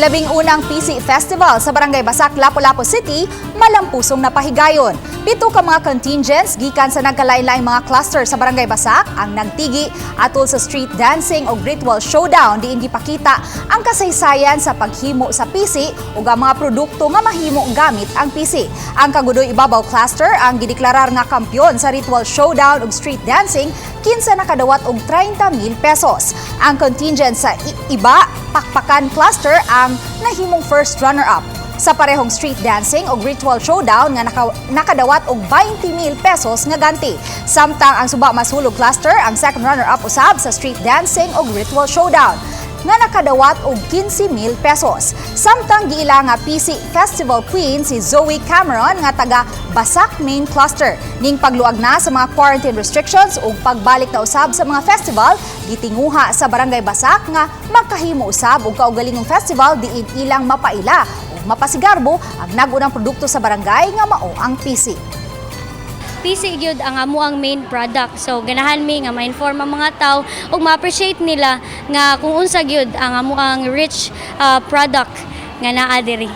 11 unang Pisi Festival sa Barangay Basak, Lapu-Lapu City, malampusong napahigayon. 7 ka mga contingents gikan sa nagkalain-laing mga cluster sa Barangay Basak ang nagtigi atol sa street dancing o ritual showdown diin gipakita ang kasaysayan sa paghimo sa pisi ug ang mga produkto nga mahimo gamit ang pisi. Ang Kagudoy Ibabaw Cluster ang gideklarar nga kampiyon sa ritual showdown ug street dancing, kinsa nakadawat og 30,000 pesos. Ang contingent sa Iba Pakpakan Cluster ang nahimong first runner-up sa parehong street dancing o ritual showdown nga nakadawat og 20,000 pesos nga ganti. Samtang ang Suba Masulog Cluster ang second runner-up usab sa street dancing o ritual showdown nga nakadawat og 15,000 pesos. Samtang giila nga Pisi Festival Queen si Zoe Cameron nga taga Basak Main Cluster. Ning pagluag na sa mga quarantine restrictions ug pagbalik na usab sa mga festival, gitinguha sa Barangay Basak nga makahimo usab og kaugalingong festival diin ilang mapaila ug mapasigarbo ang nag-unang produkto sa barangay nga mao ang pisi. Pisi gyud ang amuang main product. So ganahan mi nga ma-inform ang mga tao ug ma-appreciate nila nga kung unsa gyud ang amuang rich product nga naa diri.